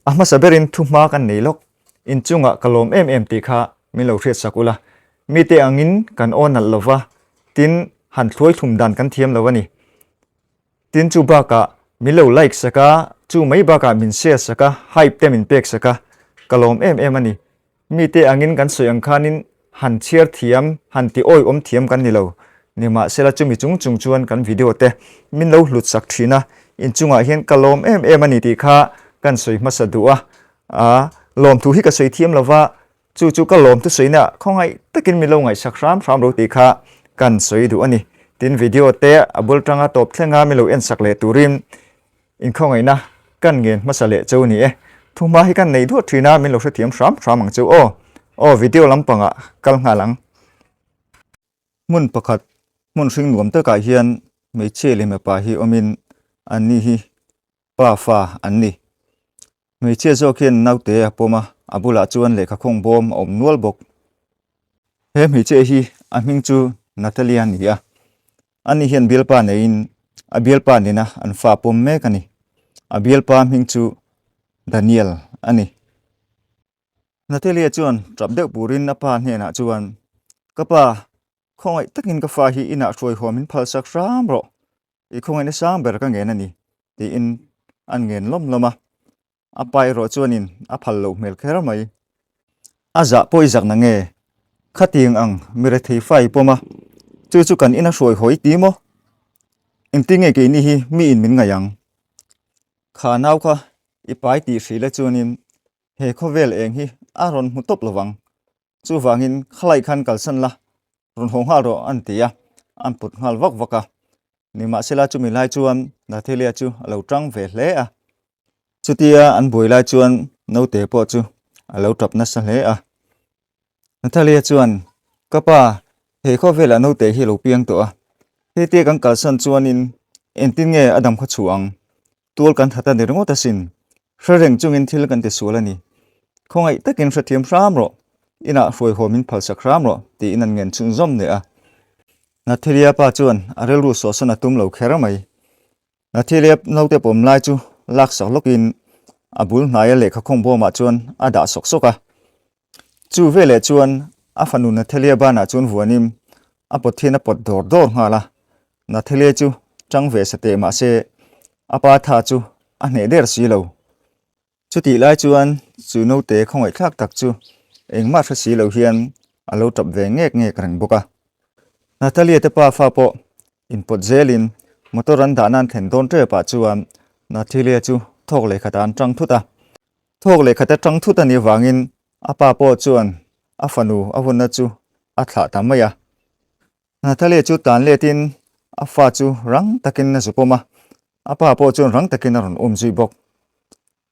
A hmasa berin thu hma kan nei lawk. Inchungah ka lawm em em tih kha min lo hriat sak ula. Mite angin kan aw nalh lova, tin han thluai thlum dan kan thiam lo a ni. Tin chu bakah min lo like sak a, chu mai bakah min share sak a, hype te min pek sak a, ka lawm em em a ni. Mite angin kan sawi ang khanin han chhiar thiam, han ti awiawm thiam kan ni lo. Nimahsela chumi chung chung chuan kan video te min lo hlut sak thin a, inchungah hian ka lawm em em a ni tih kha kan sawi hmasa duh a. A lawmthu hi ka sawi thiam lova, chu chu ka lawmthu sawina khawngaih takin min lo ngaihsak hram hram lo tih kha kan sawi duh a ni. Tin video te a bul tanga tawp thlenga min lo ensak leh turin Inkhawngaihna kan ngen hmasa leh cheu ni e. Thuhma hi kan nei duat thin a, min lo hrethiam hram hram ang cheu aw. Aw video lampangah kal nghal ang. Hmun pakhat, hmun hring nuam takah hian hmeichhia leh mipa hi awmin anni hi pa fa an ni. Hmeichhia zawk hian naute a pawm a, a bulah chuan lehkha khawng bawm a awm nual bawk. He hmeichhia hi a hming chu Natalia a ni a, ani hian bialpa neiin a bialpa nena an fa pawm mek a ni. A bialpa hming chu Daniel a ni. Natalia chuan tap deuh purin a pa hnenah chuan, Ka pa, khawngaih takin ka fa hi inah hruaihawm min phalsak hram rawh. I khawngaihna sang ber ka ngen a ni, tiin an ngen lawm lawm a. A pa erawh chuanin a phal loh hmel kher mai. A zah pawh i zak na nge? Khatiang ang mi rethei fa i pawm a, chu chu kan ina hruai haw i ti maw? Engtin nge keini hi miin min ngaih ang? Kha nau kha i pai tih hrih la chuanin he khawvel eng hi a rawn hmu tawp lovang. Chuvangin khalai khan kalsan la, rawn haw nghal rawh an ti a, an put nghal vak vak a. Nimahsela chumi lai chuan Nathelia chu a lo tang ve hle a. Chutia an buai lai chuan naute pawh chu a lo tap nasa hle a. Nathalia chuan, Ka pa, he khawvelah naute hi a lo piang tawh a, hetia kan kalsan chuanin engtin nge a dam khaw chhuah ang? Tual kan that a ni ringawt asin. Hre reng chungin thil kan ti sual a ni. Khawngaih takin hrethiam hram rawh, inah hruaihawm min phalsak hram rawh, tiin an ngen chhunzawm leh a. Nathilia pa chuan a rilru sawhsawn a tum lo kher mai. Nathilia naute pawm lai chu laksak lawkin a bul hnaia lehkha khawngbawmah chuan a dah sawk sawk a. Chu veleh chuan a fanu Nathelia banah chuan vuanin a pawt hian a pawt dawr dawr nghal a, Nathelia chu chang ve sa teh mahse a pa tha chu a hneh der si lo. Chutih lai chuan chu naute khawngaihthlak tak chu engmah hre si lo hian a lo tap ve ngek ngek reng bawk a. Natalia te pa fa pawh inpawt zelin motor an dahna an thlen dawn tepah chuan Nathelia chu thawk leh khatah an tang thut a. Thawk leh khat atang thut a nih vangin a pa pawh chuan a fanu a hunna chu a thlah ta mai a. Natalie chu tan letin a fa chu rang takin a zu pawm a, a pa pawh chuan rang takin a rawn um zui bawk.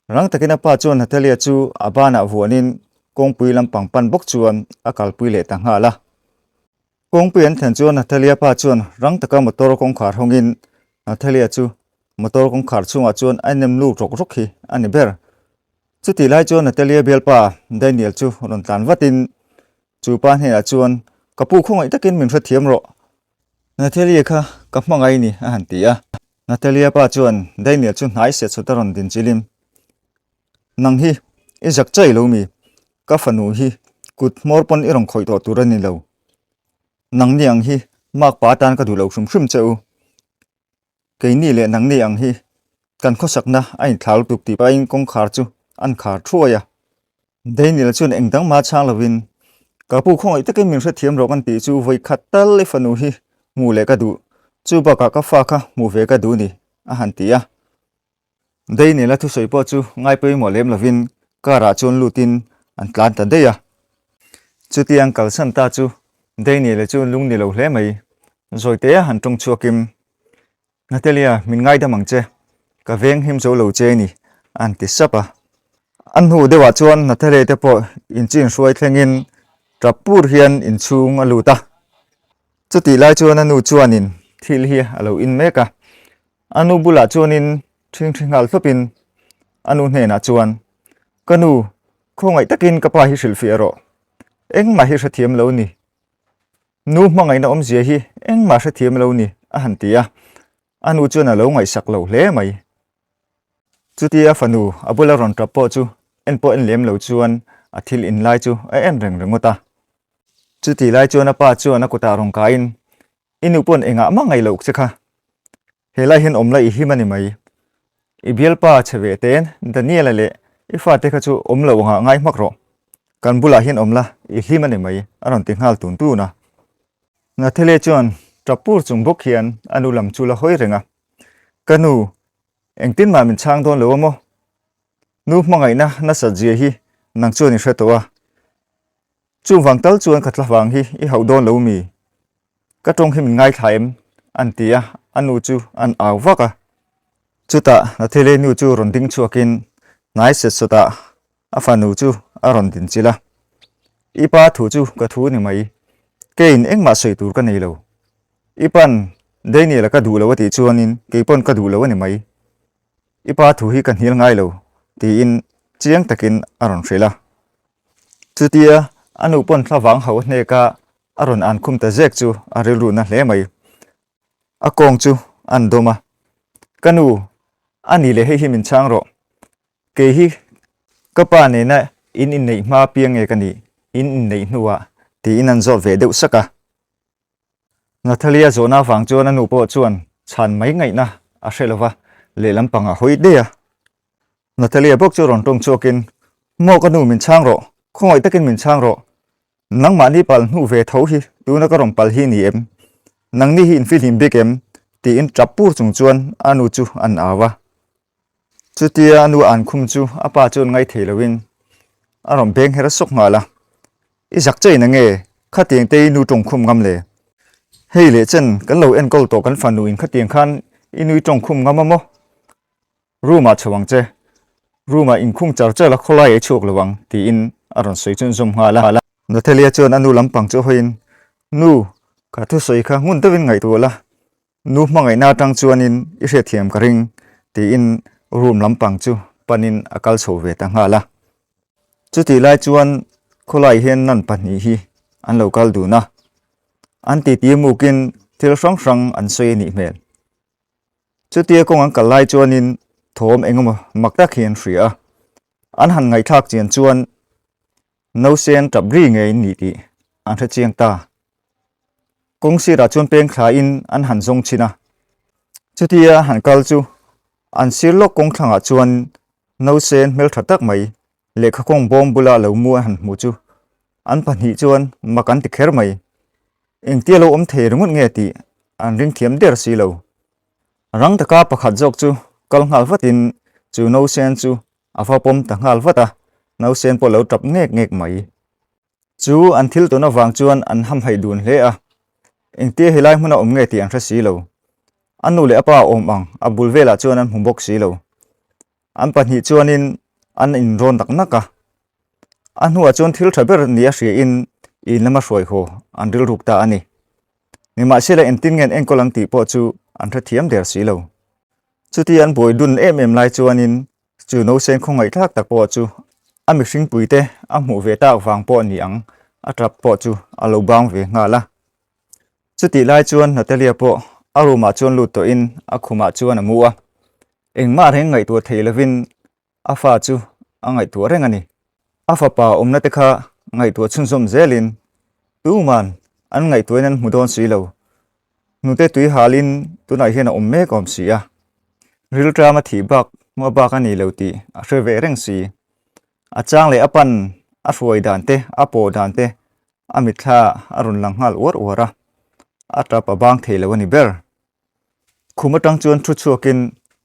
Rang takin a pa chuan Natalie chu a banah vuanin kawngpui lampang pan bawk chuan a kalpui leh ta nghal a. Kawngpui an thlen chuan Natalia pa chuan rang taka motor kawngkhar hawngin Natalia chu motor kawngkhar chhungah chuan a nem lut rawk rawk hi a ni ber. Chutih lai chuan Natalia bialpa Daniel chu rawn tlan vatin chu pa hnenah chuan Ka pu khawngaih takin min hrethiam rawh. Natalia kha ka hmangaih ni a han ti a. Natalia pa chuan Daniel chu hnai set sawt a rawn din chilim. Nang hi i zak chai lo mi? Ka fanu hi kut hmawr pawn i rawn khawih tawh tur a ni lo. Nangni ang hi makpa atan ka duh lo hrim hrim che u. Keini leh nangni ang hi kan khawsakna a inthlau lutuk tih pahin kawngkhar chu an khar thuai a. Daniel chuan eng dang mah chhang lovin, Ka pu khawngaih takin min hrethiam rawh kan tih chu vawi khat tal i fanu hi hmuh leh ka duh, chu bakah ka fa kha hmuh ve ka duh ni, a han ti a. Daniel-a thusawi pawh chu ngai pawimawh lem lovin car-ah chuan lutin an tlan ta daih a. Chutiang kalsan ta chu Daniel-a chu lung ni lo hle mai. Zawite han tawng chhuakin, Natalia, min ngaidam ang che. Ka veng him zo lo che ni, an ti sap a. A hnu deuhah chuan Natalia te pawh inchin hruai thlengin tap pur hian inchhung a lut a. Chutih lai chuan a nu chuanin thil hi a lo in mek a. A nu bulah chuanin ṭhingṭhi nghal thlawpin a nu hnenah chuan, Ka nu, khawngaih takin ka pa hi hrilhfiah rawh. Engmah hi hrethiam lo ni. Nu hmangaihna awmzia hi engmah hrethiam lo ni, a han ti a. A nu chuan a lo ngaihsak lo hle mai. Chutia fanu a bula rawn tap pawh chu en pawh en lem lo chuan a thil in lai chu a en reng ringawt a. Chutih lai chuan a pa chuan a kutah rawn kaiin, I nu pawn engah mah ngaih loh che kha. Helai hian awm la i him a ni mai. I bialpa che ve te'n Daniela leh i fate kha chu awm lo angah ngai hmak rawh. Kan bulah hian awm la i hlim a ni mai a rawn ti nghal tun tun a. Nathele chuan tap pur chung bawk hian a nu lam chu la hawi reng a. Ka nu, engtin mah min chhang dawn lo a maw? Nu hmangaihna nasat zia hi nang chuan i hre tawh a. Chung vang tal chuan ka thlavang hi i hauh dawn lo mi? Ka tawng hi min ngaithla em? an ti a, a nu chu an au vak a. Chutah Nathele nu chu rawn ding chhuakin hnai set sawtah a fanu chu a rawn din chilh a. I pa thu chu ka thu ni mai, keiin engmah sawi tur ka nei lo. I pa'n Daniel-a ka duh lo a tih chuanin kei pawn ka duh lo a ni mai. I pa thu hi ka hnial ngai lo, tiin chiang takin a rawn hrilh a. Chutia a nu pawn thlavang ho hneka a rawn an khum ta zek chu a rilruhna hle mai. A kawng chu an dawm a, Ka nu, a ni leh hei hi min chhang rawh. Kei hi ka pa nena in inneih hma piang nge ka nih, in inneih hnuah, tiin an zawt ve deuh sak a. Nathalia zawhna avang chuan a nu pawh chuan chhan mai ngaihna a hre lo va, lehlam pang a hawi daih a. Nathalia bawk chu rawn tawng chhuakin, Maw ka nu min chhang rawh, khawngaih takin min chhang rawh. Nangmahni pal hnu ve tho hi tuna ka rawn pal hi ni em? Nangni hi infihlim bik em? tiin tap pur chung chuan a nu chu an au a. Chutia a nu an khum chu a pa chuan ngaithei loin a rawn beng her sawk nghal a. I zak chain ange, khatiang te i nu tawng khum ngam le. Hei leh chen kan lo enkawl tawh kan fanu in khatiang khan i nui tawng khum ngam a maw? Room ah chho ang che, room ah inkhung char char a khawlai ei chhuak lo ang tiin a rawn sawi chhunzawm nghal a. Nathalia chuan a nu lampang chu hawiin, Nu, ka thusawi kha ngun deuhin ngaihtuah la, nu hmangaihna atang chuanin i hriatthiam ka ring tiin room lampang chu panin a kal chho ve ta nghal a. Chutih lai chuan khawlai hian nan pahnih hi an lo kal dun a, an titi mukin thil hrang hrang an sawi a nih hmel. Chutia kawng an kal lai chuanin thawm eng emaw mak tak hi an hria a, an han ngaihthlak chian chuan nausen tap ri ngei an nih tih an hre chiang ta. Kawng sirah chuan peng thlain an han zawng chhin a, chutia han kal chu an sir lawk kawng thlangah chuan nausen hmeltha tak mai lehkha kawng bawm bula lo mu an han hmu chu an pahnih chuan mak an ti kher mai. Engtia lo awm thei ringawt nge tih an ring thiam der si lo. Rang taka pakhat zawk chu kal nghal vatin chu nausen chu a va pawm ta nghal vat a, nausen pawh lo tap ngek ngek mai. Chu an thil tawn avang chuan an hamhaih dun hle a, engtia helai hmuna awm nge tih an hre si lo. A nu leh a pa awm ang a bul velah chuan an hmu bawk si lo. An pahnih chuanin an inrawn nak nak a, a hnuah chuan thil tha ber nia hriain in lama hruai haw an rilruk ta a ni. Nimahsela engtin nge an enkawl ang tih pawh chu an hrethiam der si lo. Chuti an buai dun em em lai chuanin chu nausen khawngaihthlak tak pawh chu a mihring puite a hmuh ve tak vang pawh ni ang a tap pawh chu a lo bang ve nghal a. Chutih lai chuan Natalia pawh a room ah chuan lut tawhin a khumah chuan a mu a, engmah reng ngaihtuah thei lovin a fa chu a ngaihtuah reng a ni. A fapa awmna te kha ngaihtuah chhunzawm zelin tuman an ngaihtuahin an hmu dawn si lo. Hnute tui halin tunah hian a awm mek awm si a, rilṭam a thih bak hma bak a ni lo tih a hre ve reng si. A chang leh a pan a hruai dan te, a pawh dan te a mitthla a rawn lang nghal uar uar a, a tap a bang thei lo a ni ber. Khum atang chuan thu chhuakin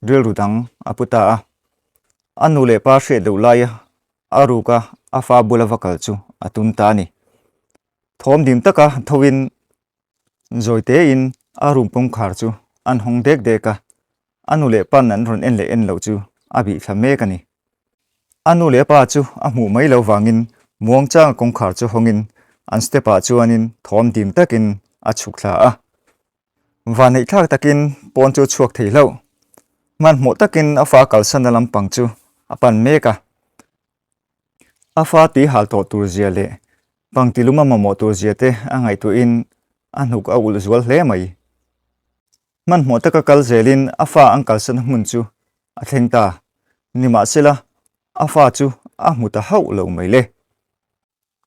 rilru dang a pu ta a, a nu leh pa hriat deuh laia a ruka a fa bula va kal chu a tum ta a ni. Thawm dim taka thoin zawi tein a room kawngkhar chu an hawng dek dek a, a nu leh pan an rawn en leh en loh chu a bih thla mek a ni. A nu leh a pa chu a hmuh mai lo vangin muangchanga kawngkhar chu hawngin an step ah chuanin thawm dim takin a chhuk thla a. Vanneih thlak takin pawn chu a chhuak thei hlauh. Hmanhmawh takin a fa kalsanna lampang chu a pan mek a. A fa tui hal tawh tur zia leh pangti luma mamawh tur zia te a ngaihtuahin a hnuk a ulh zual hle mai. Hmanhmawh taka kal zelin a fa an kalsanna hmun chu a thleng ta. Nimahsela, a fa chu a hmu ta hauh lo mai le.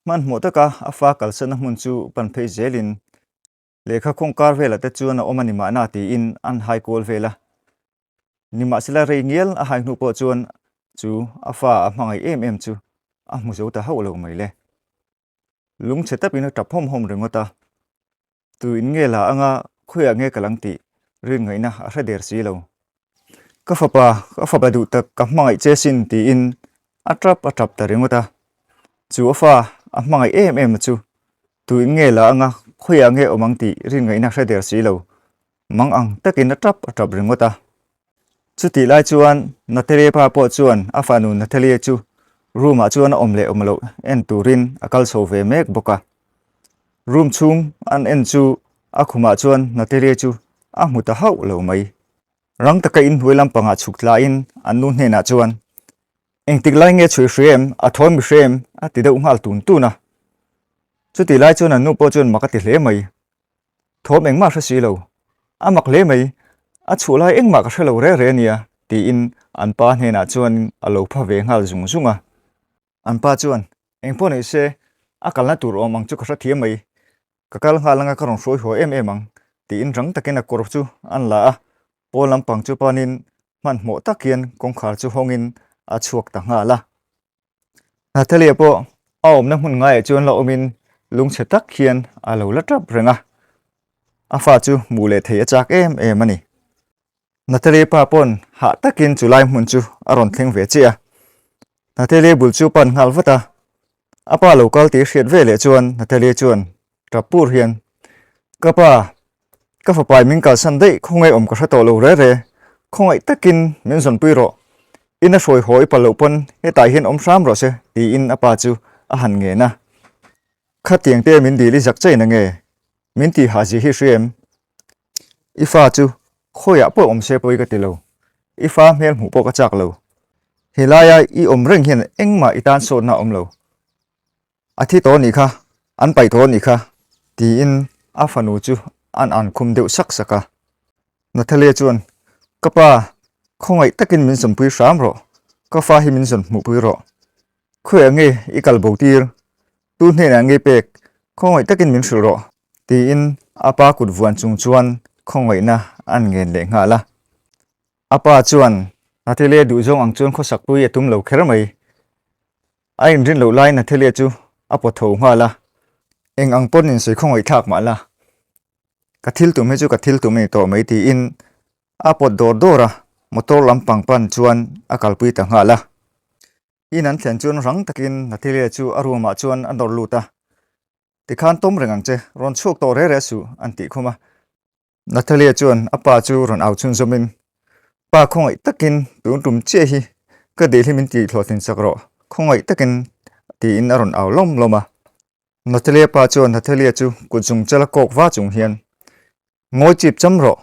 Hmanhmawh taka a fa kalsanna hmun chu pan phei zelin lehkha khawng kar velah te chuan a awm a ni mahna tiin an hai kual vel a. Nimahsela rei ngial a hai hnu pawh chuan chu a fa a hmangaih em em chu a hmu zo ta hauh lo mai le. Lungchhe tapin a tap hawm hawm ringawt a. Tu in nge la anga khawiah nge ka lang tih rin ngaihna a hre der si lo. Ka fapa, ka fapa duh tak ka hmangaih che sin tiin a tap a tap ta ringawt a. Chu a fa a hmangaih em em a chu tu in nge la anga khawiah nge awm ang tih rin ngaihna hre der si lo. Mang ang takin a tap a tap ringawt a. Chutih lai chuan Natalie pa pawh chuan a fanu Natalie chu room ah chuan a awm leh awm loh en turin a kal chho ve mek bawk a. Room chhung an en chu a khumah chuan Natalie chu a hmu ta hauh lo mai. Rang taka inhnuai lampangah chhuk tlaiin an nu hnenah chuan, Engtik lai nge chhui hre em? A thawn mi hre em? a ti deuh nghal tun tun a. Chutih lai chuan an nu pawh chuan mak a ti hle mai. Thawm engmah hre si lo. A mak hle mai, a chhuah lai engmah ka hre lo reh reh a nia, tiin an pa hnenah chuan a lo pha ve nghal zung zung a. An pa chuan, Eng pawh nei se, a kalna tur awm ang chu ka hre thiam mai. Ka kal nghal anga ka rawn hruai haw em em ang, tiin rang takin a kawr chu an la a. Pawn lampang chu panin hmanhmawh tak hian kawngkhar chu hawngin a chhuak ta nghal a. Natalia pawh a awmna hmun ngaiah chuan la awmin lungchhe tak hian a lo la tap reng a, a fa chu hmuh leh thei a chak em em a ni. Natalia pa pawn hah takin chu lai hmun chu a rawn thleng ve chiah a, Natalia bul chu pan nghal vat a, a pa lo kal tih hriat ve leh chuan Natalia chuan Tap pur hian, Ka pa, ka fapai min kalsan daih khawngaih awm ka hre tawh lo re re, khawngaih takin min zawnpui rawh, ina hruai haw i pal loh pawn hetah hian awm hram rawh se tiin a pa chu a han ngen a. Khatiang te min dil i zak chain ange, min tih hah zia hi hria em? I fa chu khawiah pawh awm se pawi ka ti lo, i fa hmel hmuh pawh ka chak lo, helaia i awm reng hian engmah i tan sawtna a awm lo. A thi tawh anih kha, an paih tawh anih kha, tiin a fanu chu an an khum deuh sak sak a. Nathalia chuan, Ka pa, khawngaih takin min zawnpui hram rawh, ka fa hi min zawn hmuhpui rawh. Khawiah nge i kal bo tir? Tu hnenah nge pek? Khawngaih takin min hrilh rawh, tiin a pa kut vuan chung chuan khawngaihna an ngen leh nghal a. A pa chuan Nathalia duhzawng ang chuan khawsakpui a tum lo kher mai. A inrin loh laiin Nathalia chu a pawt tho nghal a, Eng ang pawn insawi khawngaih thlak mah la, ka thil tum hi chu ka thil tum a ni tawh mai tiin a pawt dawr dawr a, motor lampang pan chuan a kalpui ta nghal a. In an thlen chuan rang takin Nathalia chu a room ah chuan a nawr lut a, Tikhan tawm reng ang che, rawn chhuak tawh re re suh an tih khum a. Natalia chuan a pa chu rawn au chhunzawmin, Pa khawngaih takin tun tum chiah hi ka dil hi min tih hlawhtlin chak rawh, khawngaih takin tiin a rawn au lawm lawm a. Natalia pa chuan Natalia chu kut zung chala kawk va chung hian, Ngawi chip cham rawh,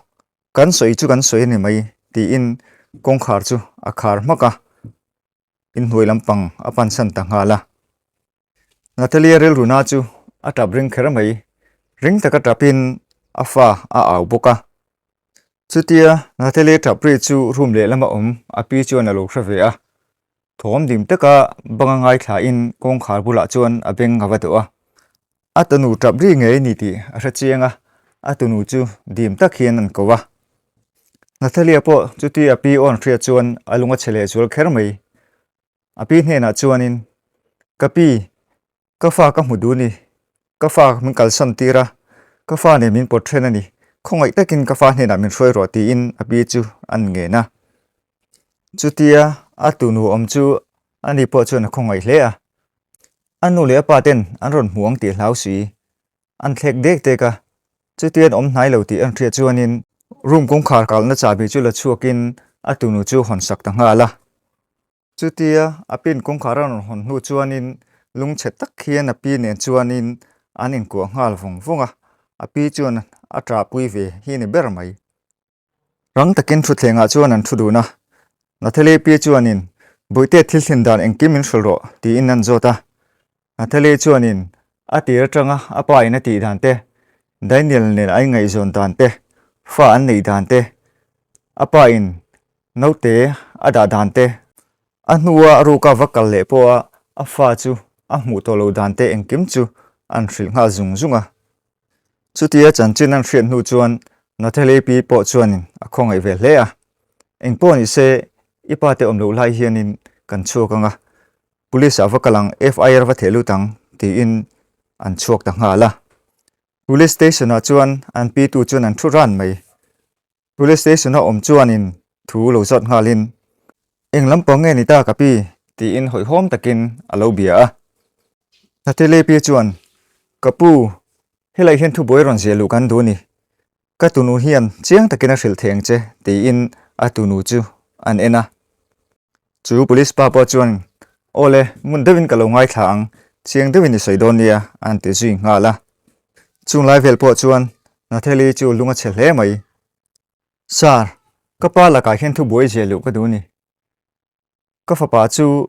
kan sawi chu kan sawi a ni mai tiin kawngkhar chu a khar hmak a, inhnuai lampang a pansan ta nghal a. Natalia rilruna chu a tap ring kher mai, ring taka tapin a fa a au bawk a. Chutia Natalia tap ri chu room lehlama awm a pi chuan a lo hre ve a, thawm dim taka banga ngaithlain kawngkhar bulah chuan a beng a va dawh a. A tunu tap ri ngei a ni tih a hre chiang a, a tunu chu dim tak hian an ko a. Natalia pawh chutia a pi awn hriat chuan a lung a chhe lehzual kher mai. A pi hnenah chuanin, Ka pi, ka fa ka hmu dun i, ka fa min kalsan tir a, ka fa nen min pawt then a ni, khawngaih takin ka fa hnenah min hruai rawh tiin a pi chu an ngen a. Chutia a tunu awm chu ani pawh chuan a khawngaih hle a. A nu leh a pa ten an rawn hmu ang tih hlau si, an thlek dek dek a, chutia an awm hnai lo tih an hriat chuanin room kawngkhar kalna chahbi chu la chhuakin a tunu chu hawn sak ta nghal a. Chutia a pin kawngkhar a rawn hawn hnu chuanin lungchhe tak hian a pi nen chuanin an inkuah nghal vawng vawng a, a pi chuan a ṭahpui ve hi a ni ber mai. Rang takin thutthlengah chuan an thu dun a, Nathalie pi chuanin Bawihte thil thlen dan engkim min hrilh rawh tiin an zawt a. Nathalie chuanin a tir atanga a pa in a tih dan te, Daniel nen a ingaihzawn dan te, fa an neih dan te, a pa in naute a dah dan te. A hnua ruka va kal leh pawha a fa chu a hmuh tawh lo dan te engkim chu an hrilh nghal zung zung a. Chutia chanchin an hriat hnu chuan Nathalie pi pawh chuanin a khawngaih ve hle a. Engpawh ni se, i pa te awm loh lai hianin kan chhuak ang a, Police ah va kal ang, FIR va theh lut ang, tiin an chhuak ta nghal a. Police station ah chuan an pi tu chuan an thu ran mai. Police station a awm chuanin thu lo zawt nghalin, Eng lampang nge ni ta ka pi? tiin hawihhawm takin a lo bia a. Thatilei pi chuan, Ka pu, helai hian thubuai rawn ziah luh kan duh ni. Ka tunu hian chiang takin a hrilh thei ang che, tiin a tunu chu an en a. Chu police pa pawh chuan, Aw le, ngun deuhin ka lo ngaithla ang, chiang deuhin i sawi dawn nia, an ti zui nghal a. Chung lai vel pawh chuan Natheli chu lung a chhe hle mai. Sir, ka pa lakah hian thubuai ziah luh ka duh ni. Ka fapa chu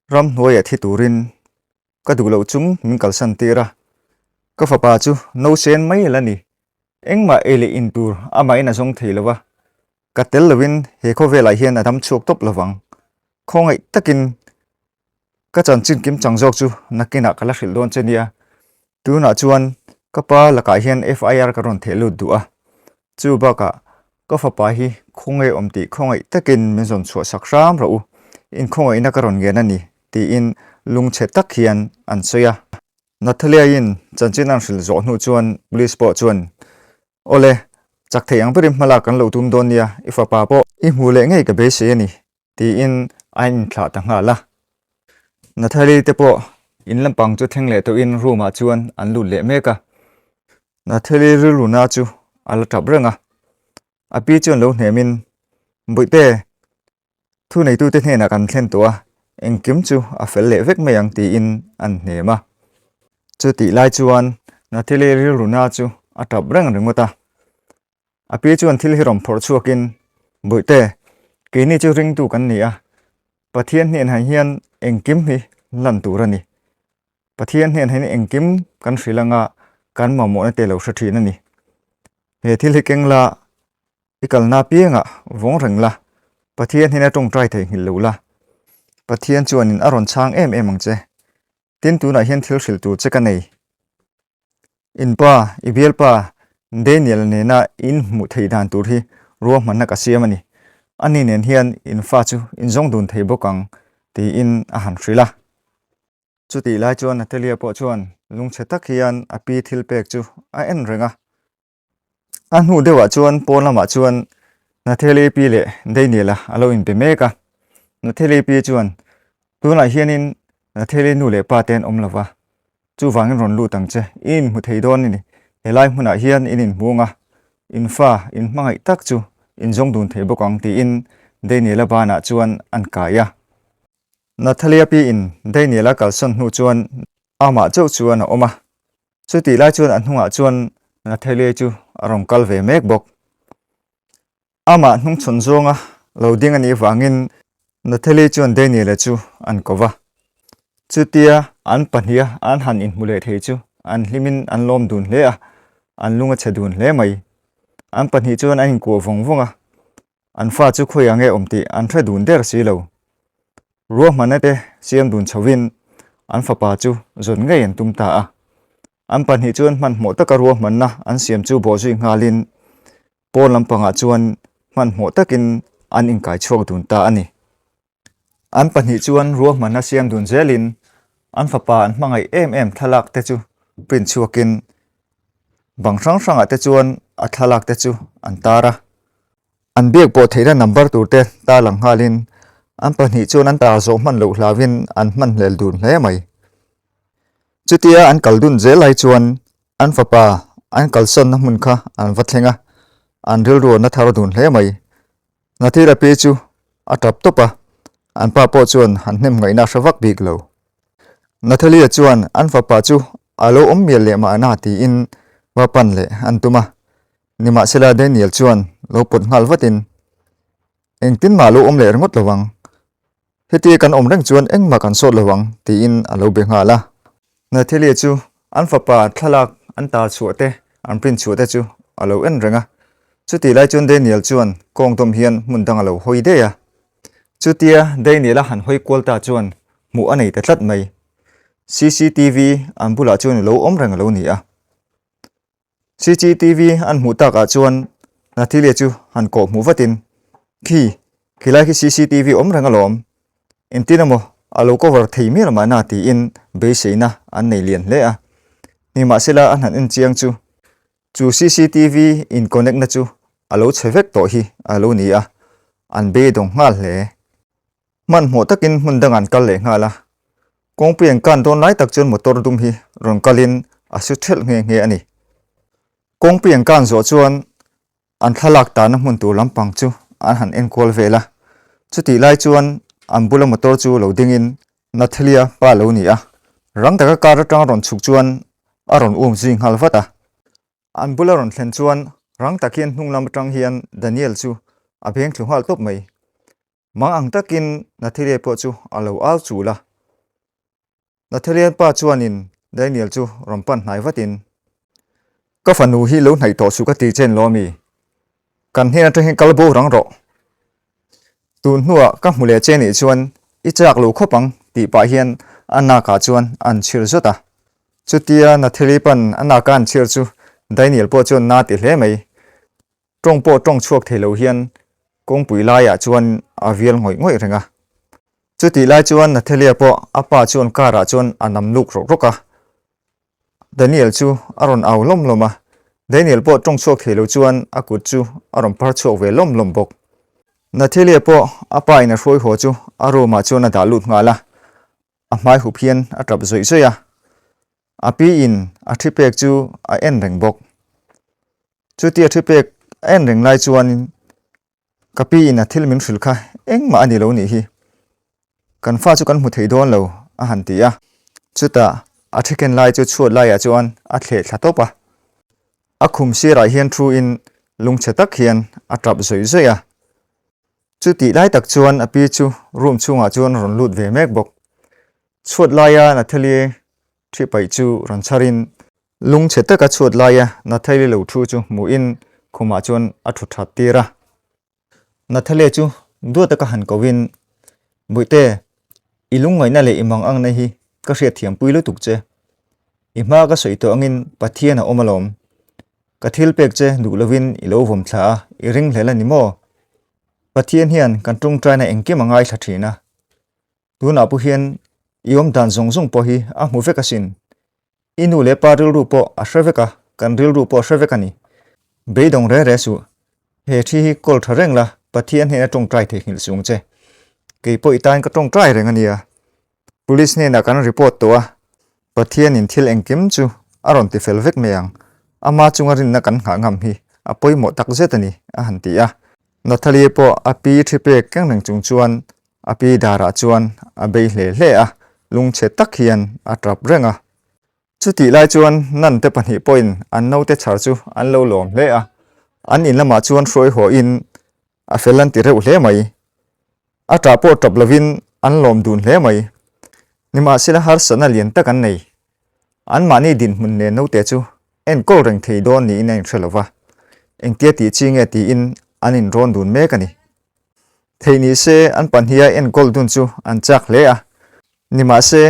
ramhnuaiah thi turin ka duh loh chung min kalsan tir a. Ka fapa chu no sen mai la ni. Engmah ei leh in tur amahin a zawng thei lo va. Ka tel loin he khawvelah hian a dam chhuak tawp lovang. Khawngaih takin ka chanchin kim chang zawk chu nakinah ka la hrilh dawn che nia. Tunah chuan ka pa lakah hian FIR ka rawn theh lut duh a. Chu bakah ka fapa hi khawngaih awm tih khawngaih takin min zawn chhuah sak hram rawh u. Inkhawngaihna ka rawn ngen a ni tiin lungchhe tak hian an sawi a. Nathalia-in chanchin an hrilh zawh hnu chuan police pawh chuan Awle, chak thei ang berin hmalak kan lo tum dawn nia, i fapa pawh i hmuh leh ngei ka beisei a ni, tiin a inthlah ta nghal a. Nathalie te pawh in lampang chu thleng leh tawhin room ah chuan an lut leh mek a. Nathalie rilruna chu a la tap reng a, a pi chuan lo hnemin, Bawihte, Thuneitute hnenah kan thlen tawh a, engkim chu a fel leh vek mai ang tiin an hnem a. Chutih lai chuan Nathile rilruna chu a tap reng ringawt a. A pi chuan thil hi rawn phawrh chhuakin, Bawihte, keini chu ringtu kan ni a, Pathian hnenah hian engkim hi lan tur a ni. Pathian hnenah hian engkim kan hrilh anga kan mamawhna te lo hre thin a ni. He thil hi keng la I kalna apiangah vawng reng la, Pathian hian a tawngtai theihnghilh lo la. Pathian chuanin a rawn chhang em em ang che. Tin, tunah hian thil hrilh tur che ka nei. In pa, i bialpa Daniel nena in hmuh theih dan tur hi ruahmanna ka siam a ni. Ani nen hian in fa chu in zawng dun thei bawk ang, tiin a han hrilh a. Chutih lai chuan Natalia pawh chuan lungchhe tak hian a pi thil pek chu a en reng a. A hnu deuhah chuan pawn lamah chuan Natheli pi leh Daniel-a a lo inpe mek a. Natheli pi chuan, Tunah hianin Natheli nu leh pa te an awm lo va, chuvangin rawn lut ang che, i inhmu thei dawn a ni. Helai hmunah hian in inhmu ang a, in fa, in hmangaih tak chu in zawng dun thei bawk ang tiin Daniel-a banah chuan an kai a. Nathalia piin Daniel-a kalsawn hnu chuan amah chauh chuan a awm a. Chutih lai chuan a hnungah chuan Nathalie chu a rawn kal ve mek bawk. Amah hnungchhawn zawnga lo ding a nih vangin Nathalie chuan Daniel-a chu an ko va. Chutia an pahniha an han inhmu leh thei chu an hlimin an lawm dun hle a, an lung a chhe dun hle mai. An pahnih chuan an inkuah vawng vawng a, An fa chu khawiah nge awm tih an hre dun der si lo. Ruahmanna te siam dun chhovin an fapa chu zawn ngei an tum ta a. An pahnih chuan hmanhmawh taka ruahmanna an siam chu bawhzui nghalin pawn lampangah chuan hmanhmawh takin an inkai chhuak dun ta a ni. An pahnih chuan ruahmanna siam dun zelin an fapa an hmangaih em em thlalak te chu print chhuakin bang hrang hrangah te chuan a thlalak te chu an tar a. An biak pawh theihna number tur te tarlang nghalin an pahnih chuan an tar zawh hman loh hlauhin an hmanhlel dun hle mai. Chutia an kal dun zel lai chuan an fapa an kalsawnna hmun kha an va thleng a, an rilru an la thar dun hle mai. Nathira pi chu a tap tawp a, an pa pawh chuan han hnem ngaihna a hre vak bik lo. Nathalia chuan an fapa chu a lo awm mial leh mahna tiin va pan leh an tum a, nimahsela Daniel chuan lo pawt nghal vatin, Engtin mah lo awm leh ringawt lo ang, Heti kan awm reng chuan engmah kan sawt lo ang, tiin a lo be nghal a. Nathalie chu an fapa thlalak an tar chhuah te, an print chhuah te chu a lo en reng a. Chutih lai chuan Daniel chuan kawng dawm hian hmun dang a lo hawi daih a. Chutia Daniel-a han hawi kual ta chuan hmuh a nei ta tlat mai. Cctv an bulah chuan a lo awm reng a lo ni a. Cctv an hmuh takah chuan Nathilia chu han kawh hmuh vatin, Khi, khilai khi cctv awm reng alawm. Engtin emaw a lo cover thei mial mahna tiin beiseina an nei lian hle a. Nimahsela a hnan en chiang chu Chu cctv in connect na chu a lo chhe vek tawh hi a lo ni a, an beidawng nghal hle. Hmanhmawh takin hmun dang an kal leh nghal a, kawngpui an kan dawn lai tak chuan motor dum hi rawn kalin a su thelh nghe nghe a ni. Kawngpui an kan zawh chuan An thlalak tahna hmun tur lampang chu an han enkual vel a, chutih lai chuan an bula motor chu lo dingin Nathalia pa lo ni a, rang taka car atanga rawn chhuk chuan a rawn um zui nghal vat a. An bula rawn thlen chuan rang tak hian hnung lam atang hian Daniel chu a beng thlu nghal tawp mai. Mang ang takin Nathalia pawh chu a lo au chul a. Nathalian pa chuanin Daniel chu rawn pan hnai vatin, Ka fanu hi lo hnaih tawh suh ka ti chen lawmi, kan hnen atang hian kal bo rang rawh. Tun hnuah ka hmu leh che nih chuan i chak lo khawp ang tih pah hian a nakah chuan an chhir zawt a. Chutia Nathali pan a naka an chhir chu Daniel pawh chuan na ti hle mai. Tawng pawh tawng chhuak thei lo hian kawngpui laiah chuan a vial ngawih ngawih reng a. Chutih lai chuan Nathalia pawh a pa chuan car ah chuan a nam luk rawk rawk a. Daniel chu a rawn au lawm lawm a, Daniel pawh tawng chhuak thei lo chuan a kut chu a rawn phar chhuak ve lawm lawm bawk. Nathalia pawh a pa in a hruai haw chu a room ah chuan a dah lut nghal a, a hmai hup hian a tap zawih zawih a. A pi in a thi pek chu a en reng bawk. Chutia thi pek a en reng lai chuanin ka pi in a thil min hrilh kha engmah a ni lo nih hi. Kan fa chu kan hmu thei dawn lo a han ti a. Chutah a thi ken lai chu chhuat laiah chuan a thleh thla tawp a. A khum sirah hian thu in lungchhe tak hian a tap zawih zawih a. Chutih lai tak chuan a pi chu room chhungah chuan rawn lut ve mek bawk. Chhuat laia Nathalie thi paih chu rawn chharin Lungchhe taka chhuat laia Nathalie lo thu chu hmuhin khumah chuan a thu that tir a. Nathalie chu duat taka han kohin, Bawihte, i lungngaihna leh i mang angna hi ka hriatthiam pui lutuk che. I hma ka sawi tawh angin Pathian a awm alawm. Ka thil pek che duh lovin i lo vawm thla a, i ring hlel a ni maw? Pathian hian kan tawngtaina engkim a ngaithla thin a. Tunah pawh hian i awm dan zawng zawng pawh hi a hmu vek asin. I nu leh pa rilru pawh a hre vek a, kan rilru pawh a hre vek a ni. Beidawng re re suh. He thi hi kawl tha reng la, Pathian hnena tawngtai theihnghilh sung che. Kei pawh i tan ka tawngtai reng a nia. Police hnenah kan report tawh a, Pathianin thil engkim chu a rawn ti fel vek mai ang. Ama chunga rinna kan nghah ngam hi a pawimawh tak zet a ni, a han ti a. Nathalie pawh a pi thi pek keng reng chung chuan a pi darah chuan a bei hle hle a, lungchhe tak hian a tap reng a. Chutih lai chuan Nante pahnih pawhin an naute chhar chu an lo lawm hle a, an in lamah chuan hruai hawhin a fel an ti reuh hle mai. A tah pawh tap lovin an lawm dun hle mai. Nimahsela harsatna lian tak an nei. Anmahni dinhmun nen naute chu enkawl reng thei dawn niin a inhre lo va, engtia tih chi nge tiin an inrawn dun mek a ni. Theih ni se an pahniha enkawl dun chu an chak hle a, nimahse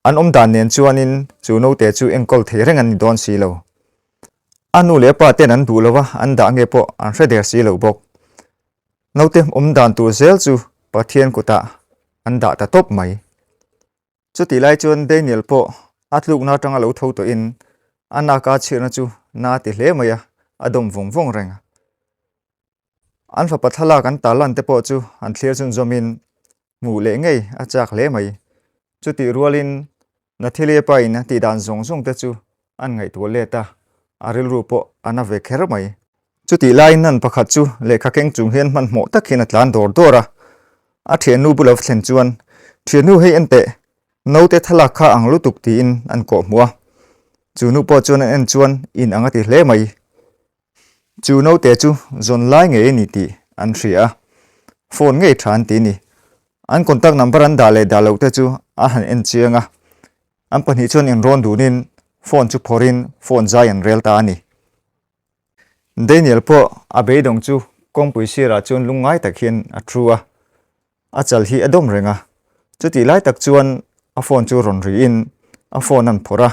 an awm dan nen chuanin chu naute chu enkawl thei reng an ni dawn si lo. A nu leh a pa ten an duh lo a, an dah nge pawh an hre der si lo bawk. Naute awm dan tur zel chu Pathian kutah an dah ta tawp mai. Chutih lai chuan Daniel pawh a tlukna atanga lo tho tawhin a naka chhirna chu na ti hle mai a, a dawm vawng vawng reng a. An fapa thlalak an tarlan te pawh chu an thlir chhunzawmin hmuh leh ngei a chak hle mai. Chutih rualin Nathilia pain a tih dan zawng zawng te chu an ngaihtuah let a, a rilru pawh a na ve kher mai. Chutih laiin nan pakhat chu lehkha keng chung hian hmanhmawh tak hian a tlan dawr dawr a. A thiannu bula va thlen chuan, Thiannu hei en teh, naute thlalak kha ang lutuk tiin an kawh hmuh a. Chu nu pawh chuan an en chuan in ang a ti hle mai. Chu naute chu zawn lai ngei a ni tih an hria a, phone ngei tha an ti a ni. An contact number an dah leh dah loh te chu a han en chiang a, an pahnih chuan inrawn dunin phone chu phawrhin phone zai an rel ta a ni. Daniel pawh a beidawng chu kawngpui sirah chuan lungngai tak hian a thu a. A chal hi a dawm reng a, chutih lai tak chuan a phone chu rawn riin a phone an phawrh a,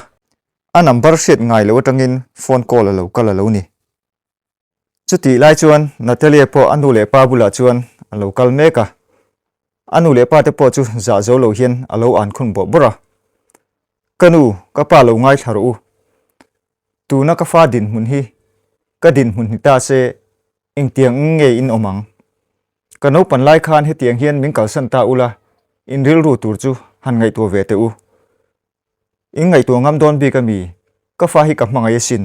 a number hriat ngai loh atangin phone call a lo kal a lo ni. Chutih lai chuan Natalie pawh a nu leh pa bulah chuan a lo kal mek a, a nu leh pa te pawh chu zah zo lo hian a lo an khun bawrh bawrh a. Ka nu, ka pa lo ngaithla rawh u. Tuna ka fa dinhmun hi ka dinhmun ni ta se engtiang nge in awm ang? Ka naupan lai khan hetiang hian min kalsan ta ula, in rilru tur chu han ngaihtuah ve teh u. In ngaihtuah ngam dawn bik a mi, ka fa hi ka hmangaih asin.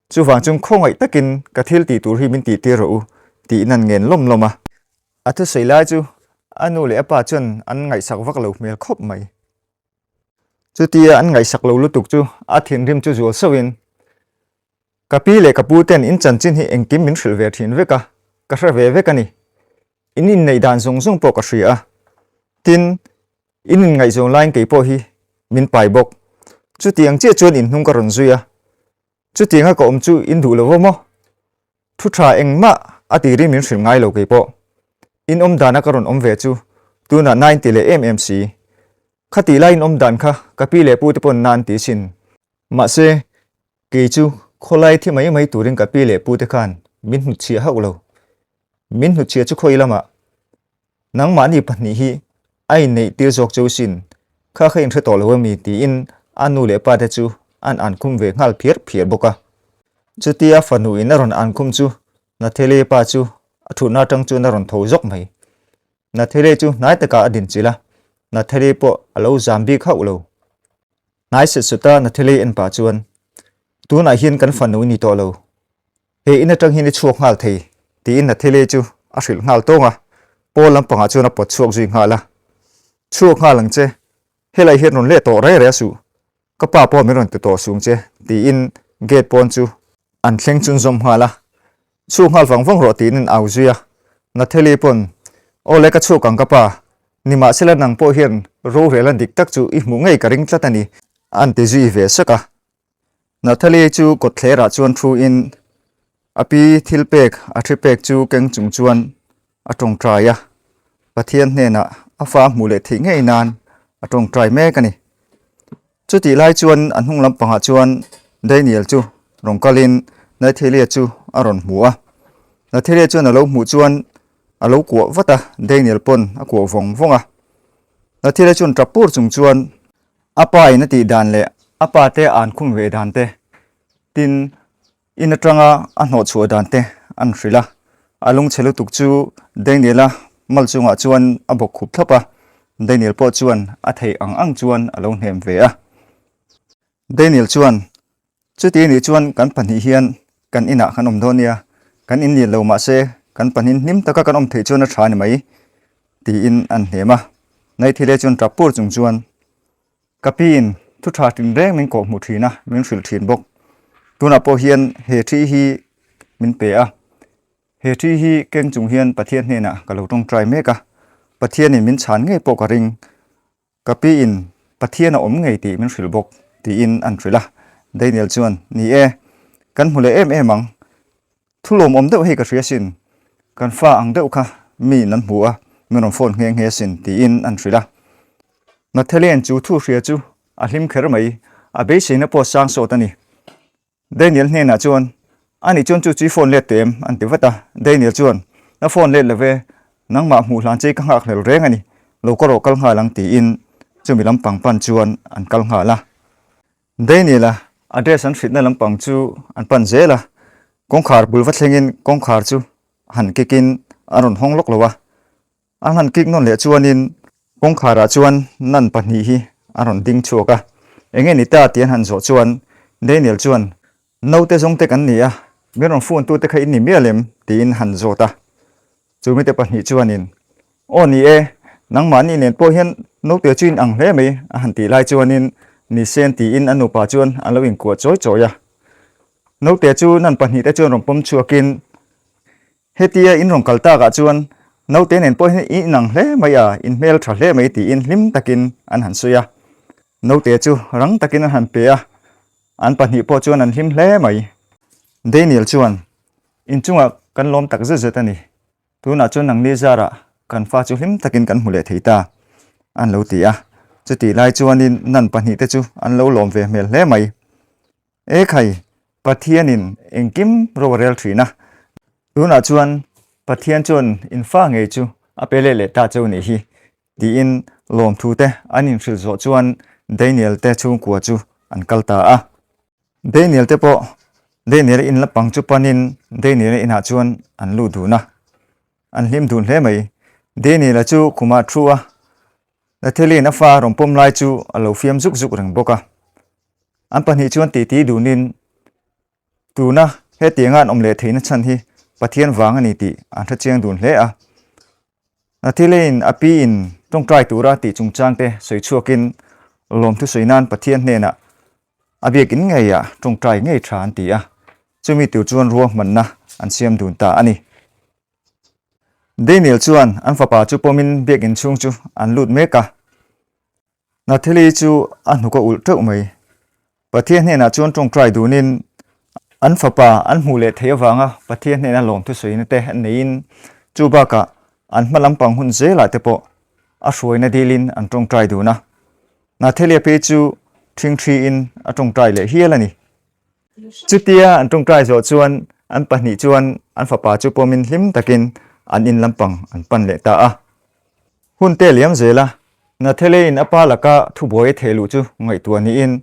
Chuvang chung khawngaih takin ka thil tih tur hi min tih tir rawh u, tiin an ngen lawm lawm a. A thusawi lai chu a nu leh a pa chuan an ngaihsak vak lo hmel khawp mai. Chutia an ngaihsak lo lutuk chu a thinrim chu zual sauhin, Ka pi leh ka pu ten in chanchin hi engkim min hrilh ve thin vek a, ka hre ve vek a ni. In inneih dan zawng zawng pawh ka hria a. Tin, in inngaihzawn laiin kei pawh hi min pai bawk. Chutiang chiah chuan in hnung ka rawn zui a. Chutianga ka awm chu in duh lo va maw? Thu tha engmah a tirin min hrilh ngai lo kei pawh. In awm dana ka rawn awm ve chu tunah na in ti leh em em si. Khatih lai in awm dan kha ka pi leh pu te pawn na an ti sin. Mahse, kei chu khawlai thi mai mai turin ka pi leh pu te khan min hnutchhiah hauh lo. Min hnutchhiah chu khawi lamah Nangmahni pahnih hi a inneih tir zawk cheu sin, kha kha inhre tawh lo ami tiin a nu leh pa te chu an ankhum ve nghal phiar phiar bawk a. Chutia fanu in a rawn ankhum chu Nathele pa chu a thutna atang chuan a rawn tho zawk mai. Nathele chu hnai takah a din chilh a, Nathele pawh a lo zam bik hauh lo. Hnai set sawta Nathele en pah chuan, Tunah hian kan fanu i ni tawh lo, He in atang hian i chhuak nghal thei, tiin Nathele chu a hrilh nghal tawng a, Paul lampangah chuan a pawt chhuak zui nghal a. Chhuak nghal ang che, helai hian rawn leh tawh rei rei a suh, ka pa pawh min rawn ti tawh sung che, tiin gate pawn chu an thleng chun zawm nghal a. Chhuak nghal vang vang rawh tiin an au zui a, Nathele pawn, Aw le ka chhuak ang ka pa, nimahsela nang pawh hian rorel a dik tak chu i hmuh ngei ka ring tlat a ni, an ti zui ve sak a. Nathalie chu kawtthlerah chuan thu in a pi thil pek a thi pek chu keng chung chuan a tawngtai a, Pathian hnenah a fa hmuh leh theih ngei nan a tawngtai mek a ni. Chutih lai chuan a hnung lampangah chuan Daniel chu rawn kalin Nathalie chu a rawn hmu a, Nathalie chuan a lo hmuh chuan a lo kuah vat a, Daniel pawn a kuah vawng vawng a. Nathalie chuan tap pur chung chuan A pa in a tih dan leh a pa te an khum ve dan te, tin in atanga a hnawh chhuah dan te an hrilh a. A lungchhe lutuk chu Daniel-a mal chungah chuan a bawk khup thlap a, Daniel pawh chuan a theih ang ang chuan a lo hnem ve a. Daniel chuan, Chuti nih chuan kan pahnih hian kan inah kan awm dawn nia, kan inlian lo mahse kan pahnih hlim taka kan awm theih chuan a tha ni mai, tiin an hnem a. Naithile chuan tap pur chung chuan, Ka piin thu tha tin reng min kawh hmuh thin a, min hrilh thin bawk. Tunah pawh hian he thi hi min pe a, he thi hi keng chung hian Pathian hnenah ka lo tawngtai mek a, Pathianin min chhan ngei pawh ka ring. Ka pi in Pathian a awm ngei tih min hrilh bawk, tiin an hrilh a. Daniel chuan, Ni e, kan hmu leh em em ang. Thu lawmawm deuh hei ka hria sin. Kan fa ang deuh kha mi in an hmu a, min rawn phone nghe nghe sin, tiin an hrilh a. Nathalian chu thu hria chu a hlim kher mai, a beiseina pawh sang sawt a ni. Daniel hnenah chuan, Ani chuan chu chu i phone let teh em? an ti vat a. Daniel chuan, Na phone let lo ve, nangmah hmuh hlan che i ka nghak hlel reng a ni, lo ka rawh kal nghal ang tiin chumi lampang pan chuan an kal nghal a. Daniel-a address an hrilhna lampang chu an pan zel a, kawngkhar bul va thlengin kawngkhar chu han kikin a rawn hawng lawk lo a. A han kik nawn leh chuanin kawngkharah chuan nan pahnih hi a rawn ding chhuak a, enge ni ta tih an han zawh chuan Daniel chuan, Naute zawngte kan ni a, min rawn phone tute kha in ni mial em? tiin han zawt a. Chu mite pahnih chuanin, Aw ni e, nangmahni nen pawh hian naute chu in ang hle mai a han tih lai chuanin ni sen tiin a nupa chuan an lo inkuah chawi chawi a. Naute chu nan pahnihte chuan rawn pawm chhuakin, Hetia in rawn kal takah chuan naute nen pawh hian in inang hle mai a, in hmel tha hle mai tiin hlim takin an han sawi a. Naute chu rang takin an han pe a, an pahnih pawh chuan an hlim hle mai. Daniel chuan, Inchungah kan lawm tak zet zet a ni. Tunah chuan nangni zarah kan fa chu hlim takin kan hmu leh thei ta, an lo ti a. Chutih lai chuanin nan pahnihte chu an lo lawm ve hmel hle mai. E khai, Pathianin engkim ro a rel thin a, tunah chuan Pathian chuan in fa ngei chu a pe leh leh ta cheu nih hi, tiin lawmthu te an inhrilh zawh chuan Daniel te chhungkua chu an kal ta a. Daniel te pawh Daniel-a in lampang chu panin Daniel-a inah chuan an lut dun a, an hlim dun hle mai. Daniel-a chu khumah thu a, Natheli'n a fa rawn pawm lai chu a lo fiam zuk zuk reng bawk a. An pahnih chuan titi dunin tuna hetianga an awm leh theihna chhan hi Pathian vang a ni tih an hre chiang dun hle a. Natheli'n a pi in tawngtai tura tih chungchang te sawi chhuakin lawmthu sawi nan Pathian hnenah A biakin ngeiah tawngtai ngei tha an ti a, chumi tur chuan ruahmanna an siam dun ta a ni. Daniel chuan an fapa chu pawmin biakin chhung chu an lut mek a, Natheli chu a hnuk a ulh teuh mai. Pathian hnenah chuan tawngtai dunin an fapa an hmuh leh theih avanga Pathian hnena lawmthu sawina te an neiin chu bakah an hma lampang hun zelah te pawh a hruaina dilin an tawngtai dun a. Nathelia phei chu ṭhingṭhiin a ṭawngṭai leh hial a ni. Chutia an ṭawngṭai zawh chuan an pahnih chuan an fapa chu pawmin hlim takin an in lampang an pan leh ta a. Hun te liam zel a, Natheliain a pa laka thubuai a theh luh chu ngaihtuah niin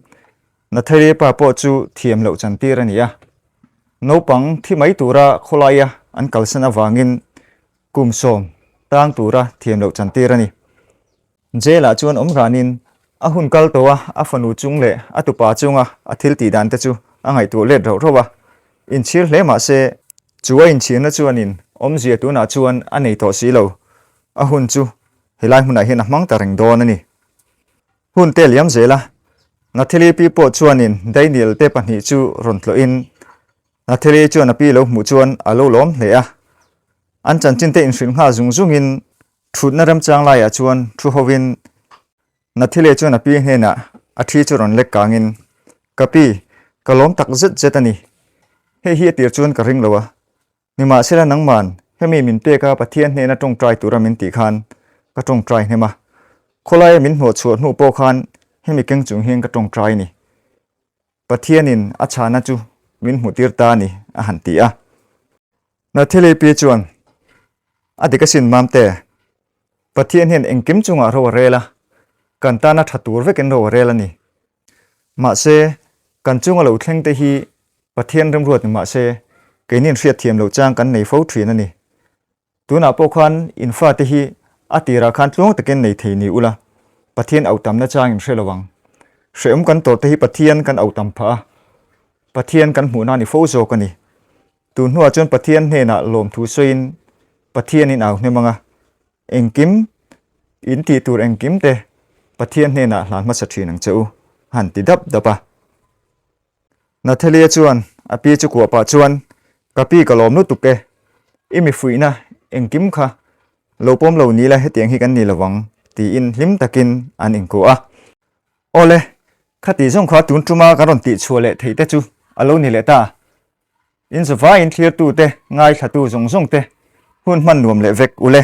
Nathelia pa pawh chu thiam loh chantir a ni a. Naupang thi mai tura khawlaia an kalsan avangin kum sawm tang tura thiam loh chantir a ni. Jail-ah chuan awm ranin a hun kal tawh a, a fanu chung leh a tupa chunga a thil tih dan te chu a ngaihtuah let rauh rauh a. Inchhir hle mah se, chu a inchhirna chuanin awmzia tunah chuan a nei tawh si lo. A hun chu helai hmunah hian a hmang ta reng dawn a ni. Hun te liam zel a, Natheli pi pawh chuanin Daniel te pahnih chu rawn tlawhin Natheli chuan a pi lo hmuh chuan a lo lawm hle a. An chanchin te inhrilh nghal zung zungin Thutna remchang laiah chuan thu hovin Nathile chuan a pi hnenah a thi chu rawn lek kangin, Ka pi, ka lawm tak zet zet a ni. Hei hi a tir chuan ka ring lo a. Nimahsela nangman hemi min pek a Pathian hnena tawngtai tura min tih khan ka tawngtai hnem a. Khawlaia min hnawhchhuah hnu pawh khan hemi keng chung hian ka tawngtai a ni. Pathianin a chhana chu min hmuhtir ta a ni, a han ti a. Nathili pi chuan, A dik asin Mamte, Pathian hian engkim chungah ro a rel a, kan tana tha tur vekin ro a rel a ni. Mahse, kan chunga lo thleng te hi Pathian remruat ni mahse, keinin hriatthiam loh chang kan nei fo thin a ni. Tunah pawh khan in fate hi a tirah khan tluang takin nei thei ni ula, Pathian autamna chang in hre lo ang. Hrehawm kan tawrh te hi Pathian kan autam phah a, Pathian kan hmuhna a ni fo zawk a ni. Tun hnuah chuan Pathian hnenah lawmthu sawiin Pathian in au hnem ang a, engkim in tih tur engkim te Pathian hnenah hlan hmasa thin ang che u, a han ti dap dap a. Nathalia chuan a pi chu kuah pah chuan, Ka pi ka lawm lutuk e, i mi fuihna engkim kha lo pawm lo ni la hetiang hi kan ni lovang, tiin hlim takin an inkuah a. Awle, khati zawng kha tun tuma kan rawn tihchhuah leh theih te chu a lo ni leh ta. In zavaiin thlirtute, ngaithlatu zawng zawng te hun hman nuam leh vek ule.